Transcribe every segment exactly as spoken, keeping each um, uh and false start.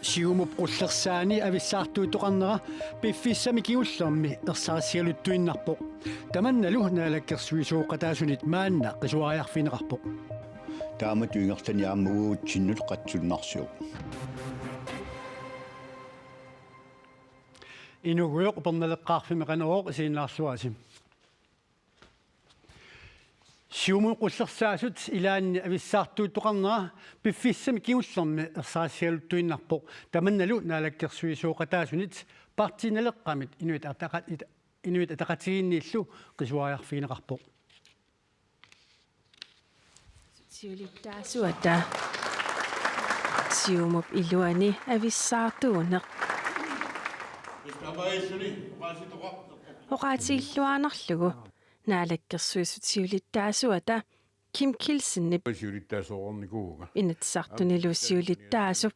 Siumup qullersaani avissaartuuttoqarnera piffissami kingullermi ersarissigaluttuinnarpoq. Tamannalu naalakkersuisooqataasunit maanna qisuariarfigineqarpoq. Taamatut ingerlaneq aamma uagutsinnut qatsunnarsivoq. Inugujoq Upernaleqqaarfimmi Qanorooq isiginnaarluarisi. Siumup qullersaasut ilaanni avissaartuuttoqarnera piffissami kingullermi ersarissigaluttuinnarpoq. Tamannalu naalakkersuisooqataasunit Partii Naleqqamit Inuit Ataqa-, Ita-, Inuit Ataqatigiinniillu qisuariarfigineqarpoq. Siulittaasuata Siumup iluani avissaartuuneq. Oqaatigilluaannarlugu Naalakkersuisut siulittaasuata Kim Kielsenip siulittaasoornikuuvunga. Inatsisartunilu siulittaasup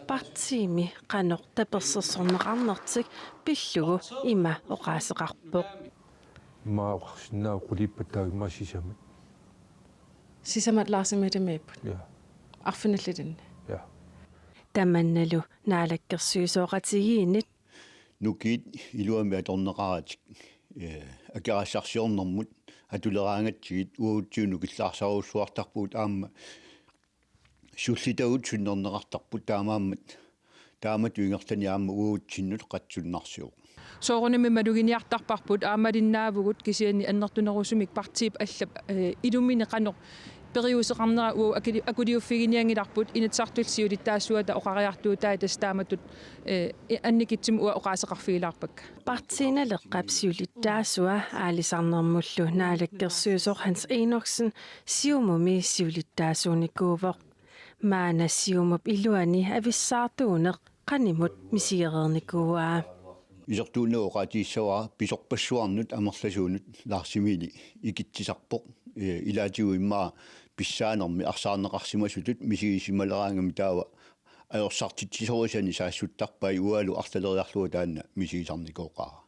partiimi qanoq tapersersorneqarnertik pillugu ima oqaaseqarpoq. Immaqa oqarsinnaavoq qulippata taava immaqa sisamat. Sisamat Lars Emilimiipput. Ja. Arfinillit ilinni. Ja. Tamannalu naalakkersuisooqatigiinnit. Nukiit iluamik atorneqaratik, eh, akerassarsiornermut atuleraangatsigit uagutsinnut nukillaarsaarujussuartarpugut aamma sullitagut sunnerneqartarput taamaammat taamatut ingerlaneq aamma uagutsinnut qatsunnarsivoq. Soorunami maluginiartarparput aamma malinnaavugut kisianni annertunerusumik partiip allap, eh, ilummini qanoq periuseqarnera uagut akili-, akuliuffiginianngilarput Inatsisartulli siulittaasuata oqariartuutai tassa taamatut, eh, annikitsumik uanga oqaaseqarfigilaarpakka. Partii Naleqqap siulittaasua aalisarnermullu naalakkersuisoq Hans Enoksen Siumumi siulittaasuunikuuvoq. Maanna Siumup iluani avissaartuuneq qanimut misigereernikuuaa. Isertuunneq oqaatigissavara pisorpassuarnut amerlasuunut Lars Emili ikitsisarpoq. Eh, ilaatigut immaqa pissaanermi arsaarneqarsimasutut misigisimaleraangami taava ajorsartitsisorisani saassuttarpai uangalu arlaleriarlunga taanna misigisarnikooqaara.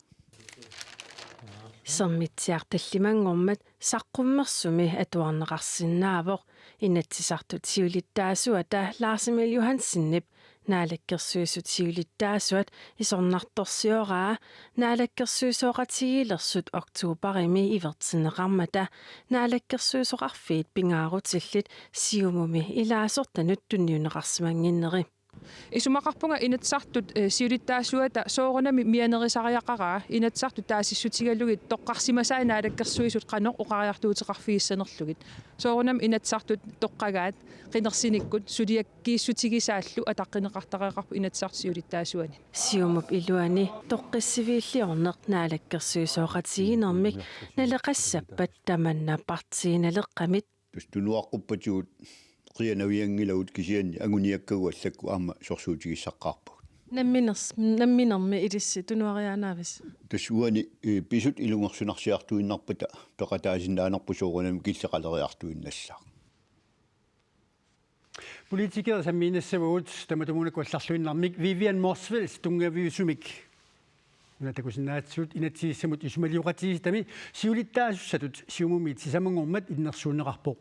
Sermitsiaq tallimanngormat saqqummersumi atuarneqarsinnaavoq Inatsisartut siulittaasuata Lars Emil Johansenip naalakkersuisut siulittaasuat isornartorsioraa naalakkersuisooqatigiilersut oktoberimi ivertinneqarmata naalakkersuisoqarfiit pingaarutillit Siumumi ilaasortanut tunniunneqarsimannginneri. Isumaqarpunga Inatsisartut, eh, siulittaasuata soorunami mianerisariaqaraa Inatsisartut taasissutigalugit toqqarsimasai naalakkersuisut qanoq oqariartuuteqarfigissanerlugit. Soorunami Inatsisartut toqqagaat qinersinikkut suliakkiissutigisaallu ataqqineqartariaqarput Inatsisartut siulittaasuanit. Siumup iluani toqqissiviilliorneq naalakkersuisooqatigiinnermik naleqassappat tamanna Partii Naleqqamit. Tassa tunuaqquppatigut qianavianngilagut kisianni anguniakkagut allakkut aamma sorsuutigissaqqaarpagut. Namminers-, namminermi ilissi tunuariaannaavisi? Tassa uani, eh, pisut ilungersunarsiartuinnarpata peqataasinnaanerput soorunami killeqaleriartuinnassaaq. Politikerit sammiinnassavagut tamatumuuna kuallarluinnarmik Vivian Motzfeldt tunngaviusumik. Una takusinnaatsut inatsisissamut isumalioqatigiissitami siulittaasussatut Siumumiit sisamanngormat innersuunneqarpoq.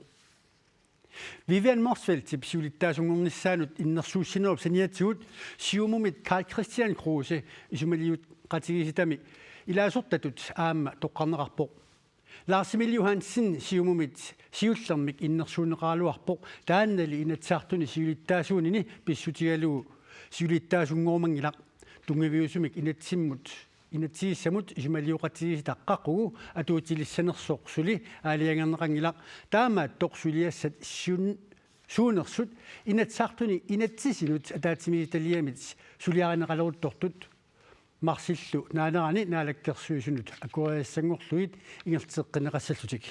Vivian Motzfeldtip siulittaasunngornissaanut innersuussinerup saniatigut Siumumit Karl-Kristian Kruse isumalioqatigiissitami ilaasortatut aamma toqqarneqarpoq. Lars Emil Johansen Siumumit siullermik innersuunneqaraluarpoq taannali Inatsisartuni siulittaasuunini pissutigalugu siulittaasunngormanngilaq. Tunngaviusumik inatsimmut, inatsisissamut isumalioqatigiissitaq qaqugu atuutilissanersoq suli aalajangerneqanngilaq. Taamaattoq suliassat siun-, suunersut Inatsisartuni inatsisinut ataatsimiititaliamit suliarineqaleruttortut marsillu naanerani naalakkersuisunut akueriassanngorlugit ingerlateqqinneqassallutik.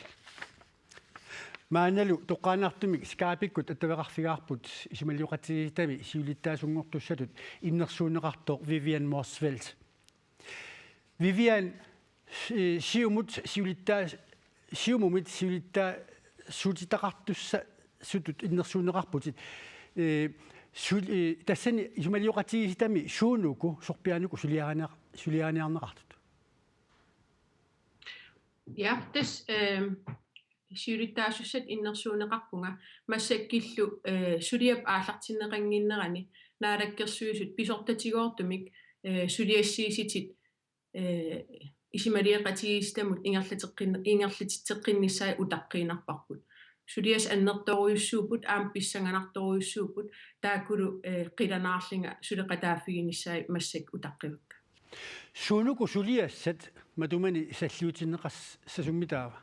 Maannalu toqqaannartumik Skype-ikkut attaveqarfigaarput isumalioqatigiissitami siulittaasunngortussatut innersuunneqartoq Vivian Motzfeldt. Vivian, si-, Siumut siulittaa-, Siumumit siulittaasuutitaqartussatut innersuunneqarputit. Eh, sul-, eh, tassani isumalioqatigiissitami suunuku sorpiaanuku suliarineq-, suliariniarneqartut? Ja, tassa, eh, siulittaasussatut innersuunneqarpunga massakkut, eh, suliap aallartinneqannginnerani Naalakkersuisut pisortatigoortumik, eh, suliassiisitit, eh, isumalioqatigiissitamut ingerlateqqin-, ingerlatitseqqinnissaat utaqqiinnarparput. Suliassat annertoorujussuupput, aamma pissanganartorujussuupput, taakkulu, eh, qilanaarlunga suleqataaffiginissaat massakkut utaqqivakka. Suunuku suliassat matumani salliutinneqassasummitaava?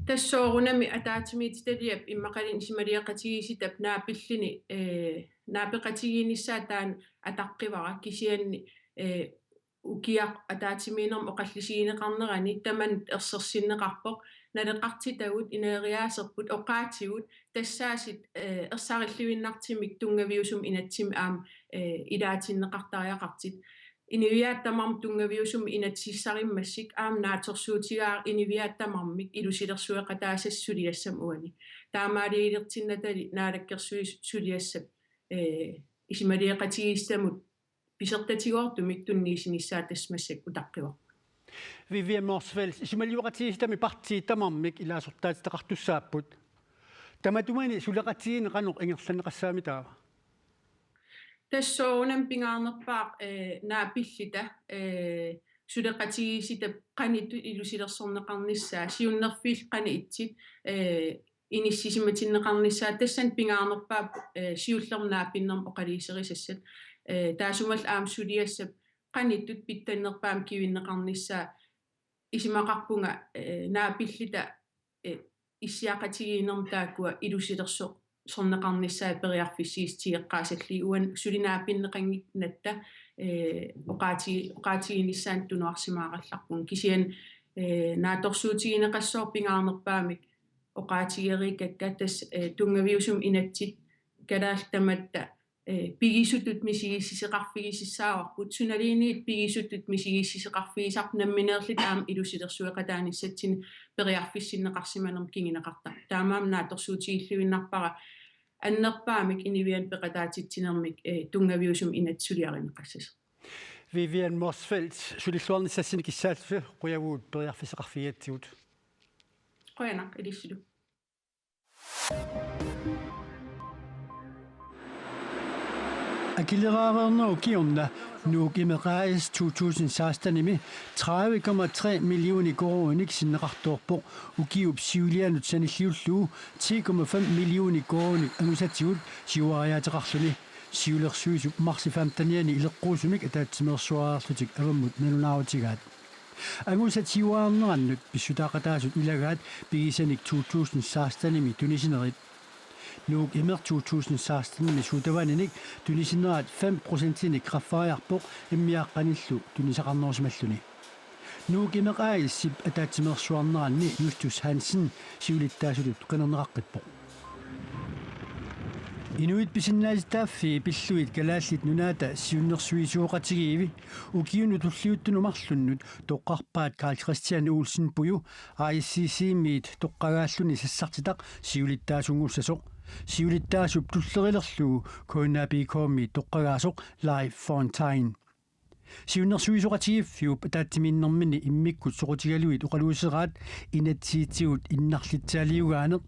Tassa soorunami ataatsimiititaliap immaqaluunniit isumalioqatigiissitap naapilluni, eh, naapeqatigiinnissaa taanna ataqqivara kisianni, eh, ukiaq ataatsimiinnermi oqallisigineqarnerani tamanna ersersinneqarpoq naleqartitagut ineriaaserput oqaatigut tassaasut, eh, ersarilluinnartumik tunngaviusumik inatsimmi aamma, eh, ilaatinneqartariaqartut. Inuiaat tamarmik tunngaviusumik inatsisissarimmassuk aamma naatsorsuutigaara inuiaat tamarmik ilusilersueqataassasoq suliassamik uani. Taamaaliulertinnatali naalakkersuisut suliassap, eh, isumalioqatigiissamut pisortatigoortumik tunniussinissaa tassa massakkut utaqqivarput. Vivian Motzfeldt, isumalioqatigiissitami partiit tamarmik ilaasortaatitaqartussaapput. Tamatumani suleqatigiinneq qanoq ingerlanneqassaamitaava? Tassa soorunami pingaarnerpaaq, eh, naapilluta, eh, suleqatigiissitap qanoq ittut ilusilersorneqarnissaa, siunnerfiillu qanoq ittoq, eh, inissisimatinneqarnissaa, tassani pingaarnerpaaq, eh, siullermik naapinnermik oqaluuserisassat, eh, taassumalu aamma suliassap qanoq ittut pitsannerpaamik kivinneqarnissaa, isumaqarpunga, eh, naapilluta, eh, issiaqatigiinnermut taakkua ilusilerso-, -sorneqarnissaat periarfissiissutigeqqaassallugit uani suli naapinneqanngikkatta, eh, oqaati-, oqaatiginissaanut tunuarsimaarallarpunga. Kisianni, eh, naatsorsuutigineqassaaq pingaarnerpaamik oqaatigereerakka tassa, eh, tunngaviusumik inatsit kalaallit tamatta, eh, pigisutut misigissisoqarfigisassaavoq, sunaluunniit pigisutut misigissisoqarfigisarput nammineerluta aamma ilusilersueqataanissatsinnut periarfissinneqarsimanermut kinguneqartarpoq. Taamaammat naatsorsuutigilluinnarpara annerpaamik inuiannut peqataatitsinermik, eh, tunngaviusumik inatsit suliarineqassasoq. Vivian Motzfeldt, sulilluarnissassinnut kissaallusi, qujavugut periarfissaqarfigigatsigut. Qujanaq ilissilu. Akileraareernerup kingorna Nuuk Imeq A/S to tusind seksten-imi tredive komma tre millioner koruuninik sinneqartoorpoq ukiup siulianut sanilliullugu ti komma fem millioner koruuninik angusatigut siuariaateqarluni. Siulersuisup marsip femtenianni ileqquusumik ataatsimeersuareerlutik avammut nalunaarutigaat. Angusat siuaarnerannut pissutaaqataasut ilagaat pigisanik to tusind seksten-imi tunisinerit. Nuuk Imeq to tusind seksten-imi suutavaaninik tunisinerat fem procentinik qaffariarpoq immiaaqqanillu tunisaqarnerusimalluni. Nuuk Imeq A/S-ip ataatsimeersuarneranni Justus Hansen siulittaasutut qinerneqaqqippoq. Inuit pisinnaatitaaffii pillugit Kalaallit Nunaata siunnersuisuuqatigiivi ukiunut tulliuttunut marlunnut toqqarpaat Karl Kristian Olsen Puju I C C-miit toqqagaalluni sassartitaq siulittaasunngussasoq. Siulittaasup tullerilerlugu K N A P K-miit toqqagaasoq Leif Fontaine. Siunnersuisoqatigiiffiup ataatsimiinnermini immikkut soqutigalugit oqaluuseraat inatsisitigut innarlitsaaliugaaneq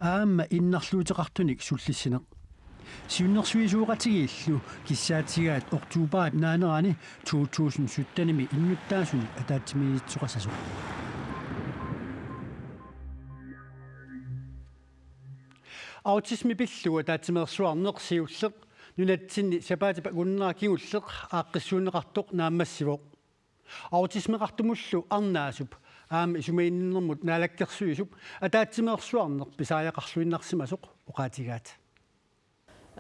aamma innarluuteqartunik sullissineq. Siunnersuisoqatigiillu kissaatigaat oktoberip naanerani to tusind sytten-imi innuttaasunik ataatsimiisoqassasoq. Autismi pillugu ataatsimeersuarneq siulleq nunatsinni sapaatip akunnera kingulleq aaqqissuunneqartoq naammassivoq. Autismeqartumullu arnaasup aamma isumaginninnermut naalakkersuisup ataatsimeersuarneq pisariaqarluinnarsimasoq oqaatigaat.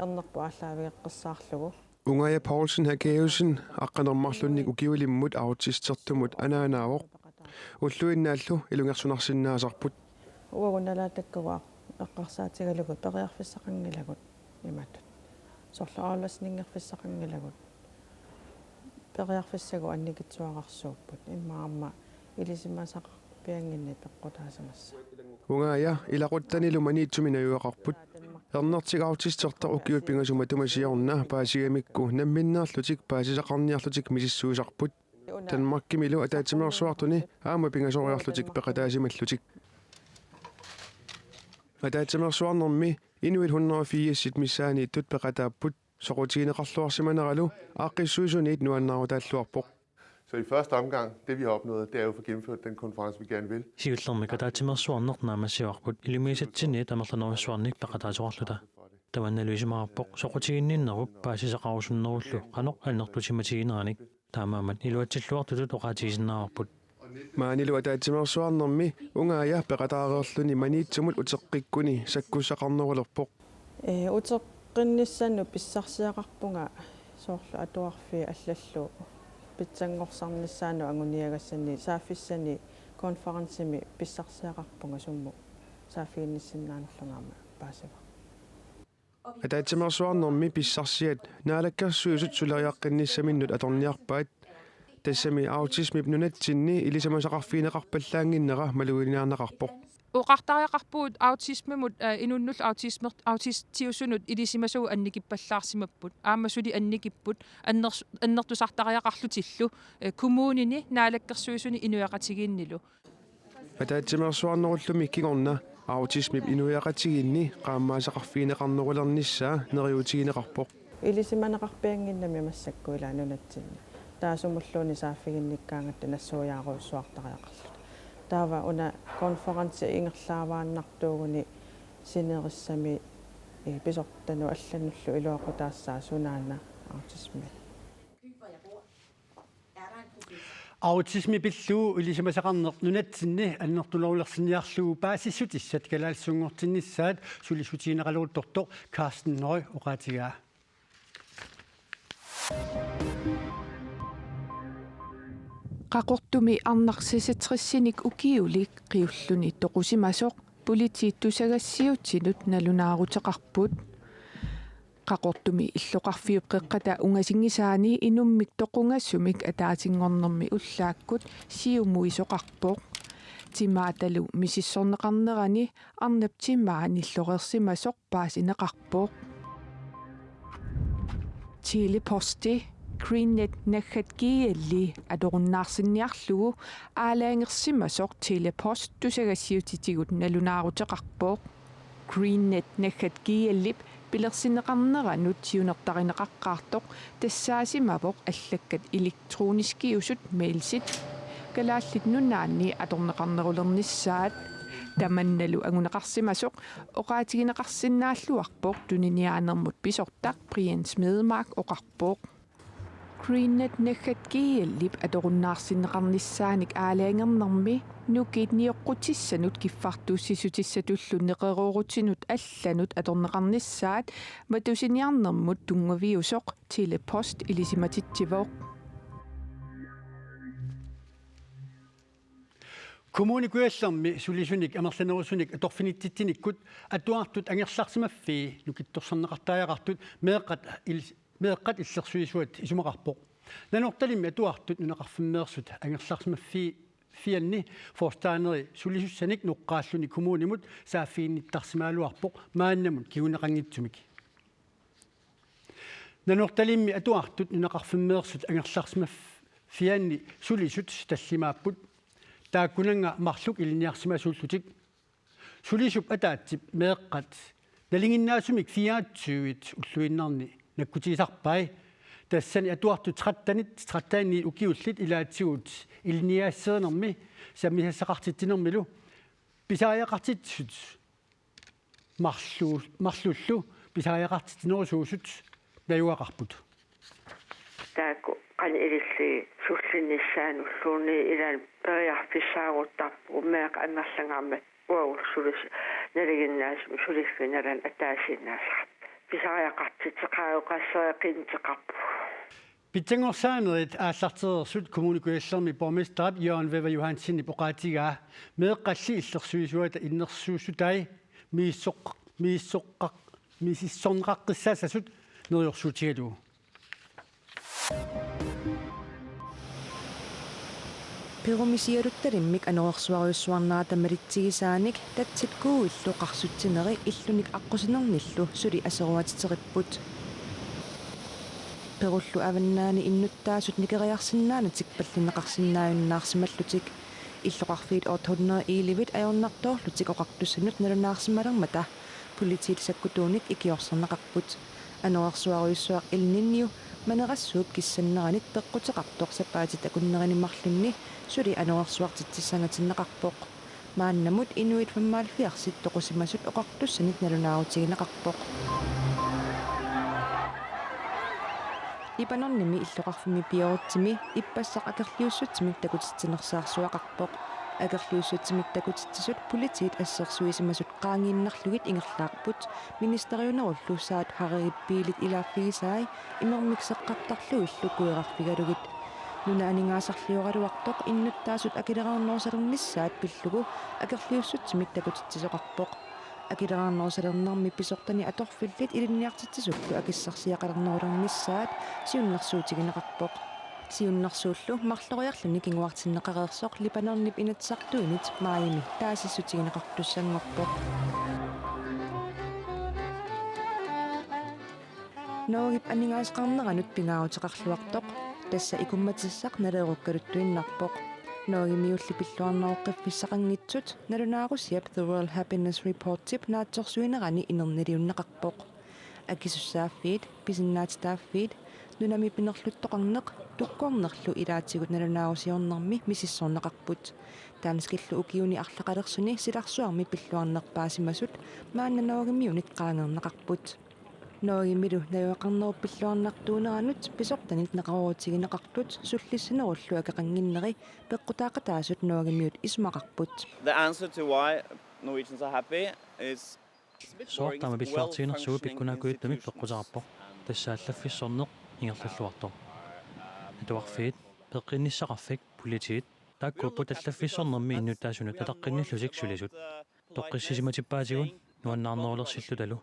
Ernerput aallaavigeqqissaarlugu. Ungaja Poulsen Hakeusen aqqaneq-marlunnik ukiulimmut autistertumut anaanaavoq. Ulluinnaallu ilungersunarsinnaasarput. Uagut nalaatakkavut eqqarsaatigalugu periarfissaqanngilagut imatut. Soorlu aalaasningerfissaqanngilagut. Periarfissagut annikitsuararsuupput. Immaqa aamma ilisimasaqarpiannginneq peqqutaasimassaaq. Ungaja ilaquttanilu Maniitsumi najugaqarput. Ernertik autistertaq ukiut pingasut matuma siorna paasigamikku namminneerlutik paasisaqarniarlutik misissuisarput. Danmarkimilu ataatsimeersuartuni aamma pingasoriarlutik peqataasimallutik. Ataatsimeersuarnermi inuit hundrede og firsit missaanniittut peqataapput. soqutigineqarluarsimaneralu aaqqissuisuniit nuannaarutaalluarpoq. Så i første omgang, det vi har opnået, det er jo at få gennemført den konference, vi gerne vil. Siullermik ataatsimeersuarneq naammassivarput ilumiisatsinniit amerlanerujussuarnik peqataasoqarluta. Tamannalu isumaqarpoq soqutiginninnerup paasisaqarusunnerullu qanoq annertusimatiginiaranik. Taamaammat iluatsilluartutut oqaatigisinnaavarput. Maanilu ataatsimeersuarnermi Ungaaja peqataareerluni Maniitsumut uteqqikkuni sakkussaqarnerulerpoq. Ee, uteqqinnissanut pissarsiaqarpunga soorlu atuarfiit allallu pitsanngorsarnissaannut anguniagassani saaffissani konferencemi pissarsiaqarpunga sumut saaffiginnissinnaanerlunga aamma paasivara. Ataatsimeersuarnermi pissarsiat Naalakkersuisut suleriaqqinnissaminnut atorniarpaat. Tassami autismip nunatsinni ilisimasaqarfigineqarpallaannginnera maluginiarneqarpoq. Oqartariaqarpugut autismimut, eh, inunnullu autismer-, autistiusunut ilisimasagut annikippallaarsimapput. Aamma suli annikipput anners-, annertusartariaqarlutillu, eh, kommunini, Naalakkersuisuni inuiaqatigiinnilu. Ataatsimeersuarnerullumi kingorna autismip inuiaqatigiinni qaammaasaqarfigineqarnerulernissaa neriuutigineqarpoq. Ilisimaneqarpiannginnami massakkut ila nunatsinni. Taasumulluunniit saaffiginnikkaangatta nassuiaarujussuartariaqarluta. Taava una konferenci ingerlaavaannartuuguni sinerissami, eh, pisortanut allannullu iluaqutaassaaq sunaana autismi. Autismi pillugu ilisimasaqarneq nunatsinni annertunerulersinniarlugu paasissutissat kalaallisuunngortinnissaat sulissutigineqaleruttortoq Carsten Nøy oqaatigaa. Qaqortumi arnaq seksogtresinik ukiulik qiulluni toqusimasoq politiit tusagassiuutinut nalunaaruteqarput. Qaqortumi illoqarfiup qeqqata ungasinngisaani inummik toqungasumik ataatinngornermi ullaakkut siumuisoqarpoq. Timaatalu misissorneqarnerani arnap timaa nilloreersimasoq paasineqarpoq. Tele-Posti, Greennet naggat G L-i atorunnaarsinniarlugu aalajangersimasoq Tele-Post tusagassiuutitigut nalunaaruteqarpoq. Greennet naggat G L-ip pilersinneqarneranut siunertarineqaqqaartoq tassaasimavoq allakkat elektroniskiusut mailsit Kalaallit Nunaanni atorneqarnerulernissaat. Tamannalu anguneqarsimasoq oqaatigineqarsinnaalluarpoq tuniniaanermut pisortaq Brian Smedemark oqarpoq. Greennet naggat G L-ip atorunnaarsinneqarnissaanik aalajangernermi nukiit nioqqutissanut kiffartuussissutissatullu neqeroorutinut allanut atorneqarnissaat matusiniarnermut tunngaviusoq Tele-Post ilisimatitsivoq. Kommune Kujallermi sulisunik amerlanerusunik atorfinitsitsinikkut atuartut angerlarsimaffii nukittorsarneqartariaqartut meeqqat il-, meeqqat illersuisuat isumaqarpoq. Nanortalimmi atuartut nunaqarfimmeersut angerlarsimaffii-, fianni forstaaneri sulisussanik noqqaalluni kommunimut saaffiginnittarsimagaluarpoq maannamut kinguneqanngitsumik. Nanortalimmi atuartut nunaqarfimmeersut angerlarsimaffianni sulisut tallimaapput. Taakkunannga marluk ilinniarsimasuullutik. Sulisup ataatsip meeqqat nalinginnaasumik fireogtyvit ulluinnarni nakkutigisarpai. Tassani atuartut trettenit, trettenit ukiullit ilaatigut ilinniagassarinermi sammisassaqartitsinermilu pisariaqartitsisut marlu-, marlullu pisariaqartitsinerusuusut najugaqarput. Taakku qanoq ilillugit sullinnissaanulluunniit ilaanni periarfissaaruttarpugut meeqqat amerlangaarmat uagut sulis-, nalinginnaasumik suliffiit nalaanni ataasiinnaasaqarput. Pisariaqartitseqaagut qassereqinteqarpugut. Pitsanngorsaanerit aallartereersut Kommune Kujallermi borgmesterip Jørgen Wæver Johansenip oqaatigaa meeqqalli illersuisuata innersuussutai misissoq-, misissoqqaq-, misissorneqaqqissaassasut neriorsuutigalugu. Perumi sialuttalimmik anorersuarujussuarnerata malitsigisaanik tatsit kuuillu qarsutsineri illunik aqqusinernillu suli aseruatiteripput. Perullu avannaani innuttaasut nikeriarsinnaanatik pallinneqarsinnaajunnaarsimallutik. Illoqarfiit otte hundrede ellevit ajornartoorlutik oqartussanut nalunaarsimalermata politiit sakkutuunik ikiorserneqarput. Anorersuarujussuaq El Niño manerassuup kissanneranit peqquteqartoq sapaatit akunnerini marlunni suli anorersuartitsissangatinneqarpoq. Maannamut inuit femoghalvfjerds toqusimasut oqartussanit nalunaarutigineqarpoq. Libanonimi illoqarfimmi Beiruttimi ippassaq akerliussutsimik takutitsinersaarsuaqarpoq. Akerliussutsimik takutitsisut politiit assersuisimasut qaangiinnarlugit ingerlaarput, ministeriunerullu Saad Hariri biilit ilaaffigisai imermik seqqartarlugillu kuerarfigalugit. Nuna aningaasarlioraluartoq innuttaasut akileraarnerusalernissaat pillugu akerliussutsimik takutitsisoqarpoq. Akileraarnerusalernermi pisortani atorfillit ilinniartitsisullu akissarsiaqalernerulernissaat siunnersuutigineqarpoq. Siunnersuullu marloriarluni kinguartinneqareersoq Libanonip Inatsisartuinit maajimi taasissutigineqartussanngorpoq. Norgep aningaasaqarneranut pingaaruteqarluartoq, tassa ikummatissaq naleerukkaluttuinnarpoq. Norgemiulli pilluarnerup qiffissaqanngitsut nalunaarusiap The World Happiness Reportip naatsorsuinerani inerniliunneqarpoq. Akisussaaffiit, pisinnaatitaaffiit, nunami pinerluttoqarneq, tukkornerlu ilaatigut nalunaarusiornermi misissorneqarput. Danskillu ukiuni arlaqalersuni silarsuarmi pilluarnerpaasimasut maanna Norgemiunit qaangerneqarput. Norgemilu najugaqarnerup pilluarnartuuneranut pisortanit neqeroorutigineqartut sullissinerullu akeqannginneri peqqutaaqataasut Norgemiut isumaqarput. The answer to why Norwegians are happy is Soorlu taama pilluartiginersugut pikkunaakkujuttumik peqquteqarpoq. Tassa allaffissorneq ingerlalluartoq. Atuarfiit, peqqinnissaqarfik, politiit, taakkuupput allaffissornermi innuttaasunut ataqqinnillutik sulisut. Toqqissisimatippaatsigut nuannaarnerulersillutalu.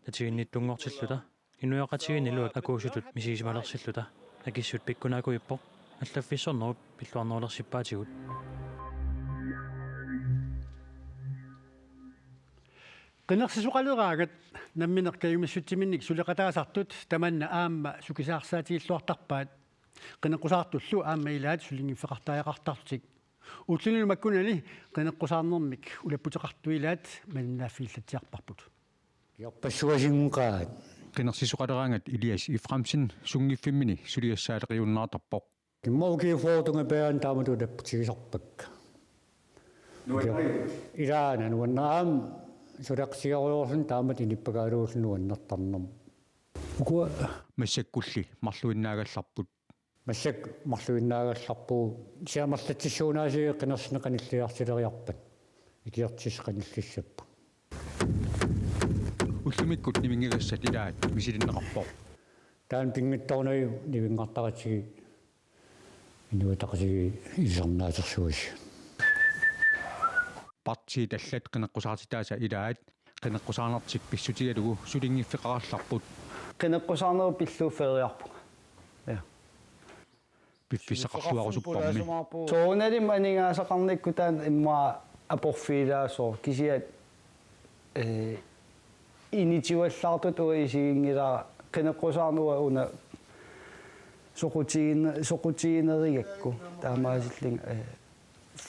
Tatiginnittunngortilluta, inuiaqatigiinnilu akuusutut misigisimalersilluta, akissut pikkunaakkujuppoq, allaffissornerup pilluarnerulersippaatigut. Qinersisoqaleraangat nammineq kajumissutsiminnik suleqataasartut tamanna aamma sukisaarsaatigiilluartarpaat. Qineqqusaartullu aamma ilaat sulinngiffeqartariaqartarlutik. Ullunilu makkunani qineqqusaarnermik ulapputeqartut ilaat malinnaaffigillatsiarparput. Iorpassuasinngukaat. Qinersisoqaleraangat Elias Efraimsen sunngiffimmini suliassaaleqiunnaartarpoq. Immaqa ukiut fyrre tungaanut taamatut ulapputigisarpakka. Ilaana nuanna aamma suleqatigiiarujoorluni taamatut inuppakaaluullugu nuannertarnermut. Ukua massakkulli marluinnaagallarput. Massakkut marluinnaagallarpugut, siamerlatsissuunaasiit qinersineq qanilliartileriarpat. Ikiortissaq qanillissapput. Ullumikkut nivinngagassat ilaat misilinneqarpoq. Taanna pinngitsoornagu nivinngartaqatigiit inuiaqatigiit ilisarnaatersuusi. Partiit allat qineqqusaartitaasa ilaat qineqqusaarnertik pissutigalugu sulinngiffeqarallarput. Qineqqusaarnerup pillugu feriarpunga. Ja. Piffissaqarluarusupparmi. Soorunalimi aningaasaqarnikkut taanna immaqa aporfigilaassooq kisianni, eh, initiuallaartutut uanga isiginngilara qineqqusaarneq uanga una soqutigin-, soqutiginerigakku taamaasillunga, eh,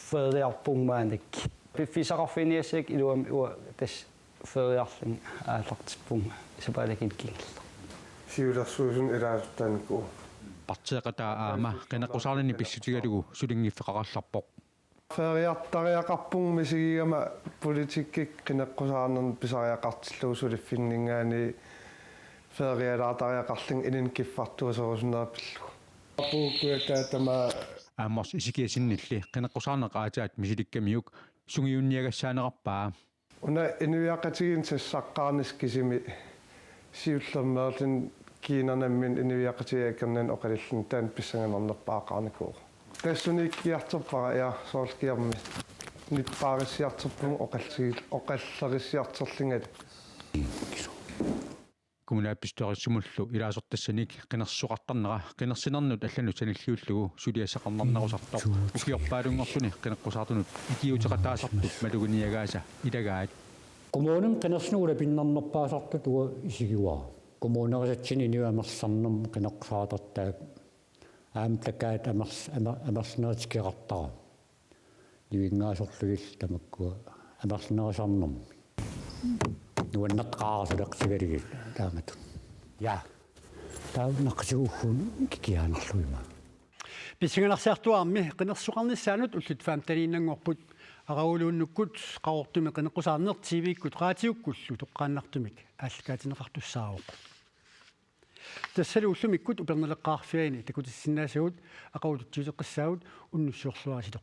feriarpunga maannakkut. Piffissaqarfiginiassakkut iluamik uanga tassa feriarlunga aallartippunga sapaatip-akunnera kingulleq. Siulersuisuni ilaasortaanikuuvoq. Partiiqataa aamma qineqqusaarnini pissutigalugu sulinngiffeqarallarpoq. Feriartariaqarpunga misigigama politikkikkut qineqqusaarnermik pisariaqartillugu suliffinninngaanniit ferialaartariaqarlunga inunnut kiffartuuserusunneq pillugu. Apuukkuataa tamaat. Amos Ezekiassenilli qineqqusaarneq aatsaat misilikkamiuk sungiunniagassaanerarpaa. Una inuiaqatigiinni sassaqqaarnissaq kisimi siullermeerluni kiinara nammineq inuiaqatigiit akornanni oqalulluni taanna pissanganarnerpaaqarnikuuvoq. Tassunga ikkiartorpara, ja, soorlu kiarmi nippaarissiartorpunga oqalligil-, oqallerissiartorlungali. Kommunalbestyrelsimullu ilaasortassanik qinersisoqartarnera qinersinernut allanut sanilliullugu suliassaqarnarnerusartoq ukiorpaalunngorluni qineqqusaartunut ikiuuteqataasartut maluginiagaasa ilagaat. Kommunimi qinersineq ulapinnarnerpaasartut uanga isigivara. Kommunerisatsinni inuit amerlisarnermut qineqqusaartartaat aamma plakatit amerl-, amer-, amerlinerit tikeqartaraat. Nivinngasorlugit tamakkua amerlinerisarnermi. Nuannertaqaaq suleqatigalugit taamatut. Ja. Taava naqqatigut ugguuna kikiaannarlugu ima. Pissanganarsiartuarmi qinersisoqarnissaanut ullut femteniinnanngorput. Aqaguluunnukkut Qaqortumi qineqqusaarneq T V-kkut raatiukkullu toqqaannartumik aallakaatinneqartussaavoq. Tassalu ullumikkut upernaleqqaarfiani takutissinnaasagut aqagulutsiuteqqissaagut, unnussiorluaritsi.